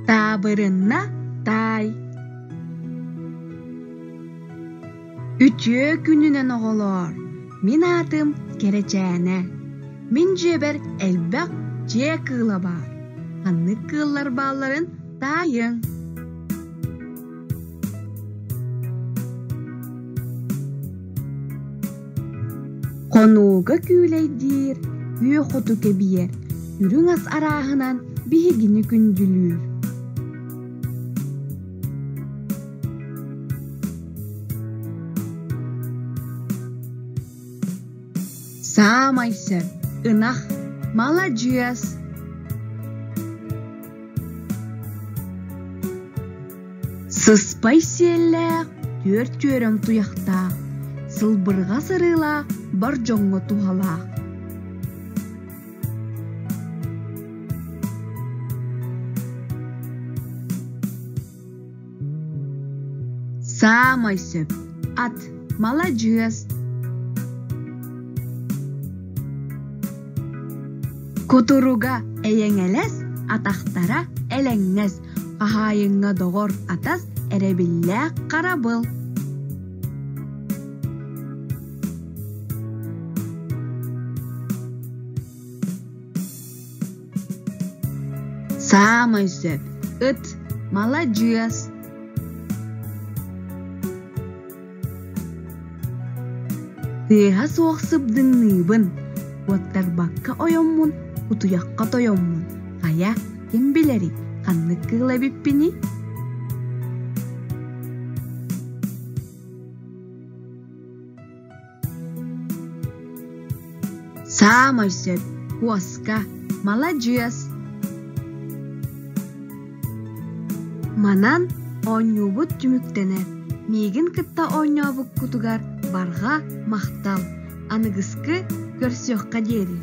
Таабырынна таай. Үтүө күнүнэн оҕолоор! Мин аатым Кэрэчээнэ. Мин дьиэбэр элбэх дьиэ кыыла баар. Ханнык кыыллар баалларын таайыҥ. Хонууга күүлэйдиир, күөх оту кэбийэр, үрүҥ ас арааһынан биһигини күндүлүүр. Саамай сөп, ынах, маладьыас! Сыспай сиэллээх, түөрт түөрэм туйахтаах, сылбырҕа сырыылаах бар дьоҥҥо туһалаах. Саамай сөп, ат, маладьыас! Кутуруга эйэҥэлэс, атахтара элэҥнэс, хаһаайыҥҥа доҕор атас, эрэбиллээх харабыл. Саамай сөп, ыт, маладьыас! Тыаһа суох сыбдыҥныыбын, уоттарбакка ойоммун, утуйахха тойоммун, хайа, ким билэрий, ханнык кыыл эбиппиний? Саамай сөп, куоска, маладьыас! Манан оонньуубут түмүктэнэр. Миигин кытта оонньообуккутугар барҕа махтал! Аныгыскы көрсүөххэ диэри!